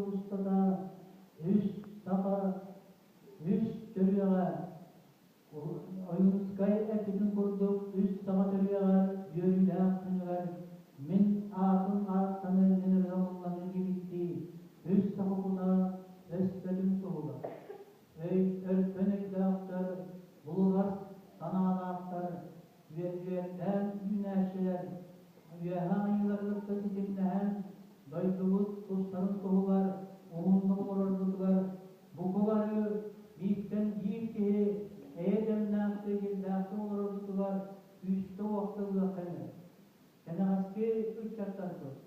устата үс саха үс төрүөҕэ Ойуунускай эппитин курдук үс саха төрүөҕэр үөрүүлээх күнүгэр мин аатым ааттаныа мин ырыам ылланыа диэбиттии үс саха кута өспөтүн туһугар өй өркөн өйдөөхтөр, булугас санаалаахтар, үөрдээн үүнээччилэр үөһэ айыылары кытта ситимнэһэн дойдубут тустарын туһугар уһуннук олорорбутугар бука бары бииртэн биир киһи эйэ дэмнээхтик, иллээхтик олорорбутугар күүстэ-уохта ылыахха ини. Кэнэҕэски ыччаттарбыт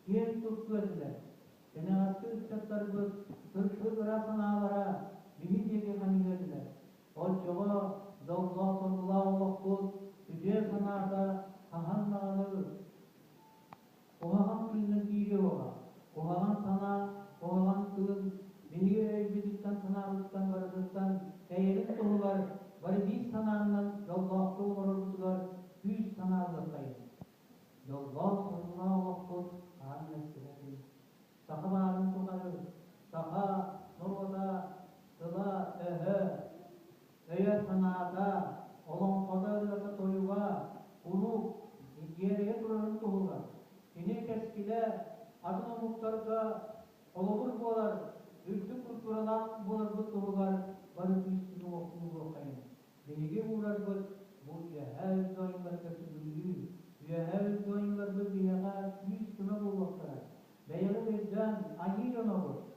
киэн туттуо этилэр. Кэнэҕэски ыччаттарбыт сырдык ыра санаалара биһи диэки хайыһыа этилэр. Оччоҕо дьоллоох-соргулаах олохпут үтүө санаата хаһан даҕаны куһаҕан күнүнэн киириэ уоҕа. Куһаҕан санаа, куһаҕан тыын биһиги өйбүтүттэн-санаабытыттан барытыттан тэйэрин туһугар бары биир санааннан дьоллоохтук олорорбутугар күүс санаа ылыаххайыҥ. Дьоллоох-соргулаах олохпут хаһан эстибэтин. Саха баарын тухары саха норуота тыла-өһө, өйө-санаата, олоҥхото, ырыата-тойуга куруук дьиэрэйэ турарын туһугар кини кэскилэ атын омуктарга холобур буолар үрдүк культуралаах буоларбыт туһугар бары күүспүтүн уохтууруоххайыҥ. Биһиги уурарбыт бу үөһээ үрдү ойууларга сүгүрүйүү, үөһээ үрдү ойууларбыт биһиэхэ күүс-көмө буолуохтара. Бэйэҕит өйдөөн, айыы дьонобут!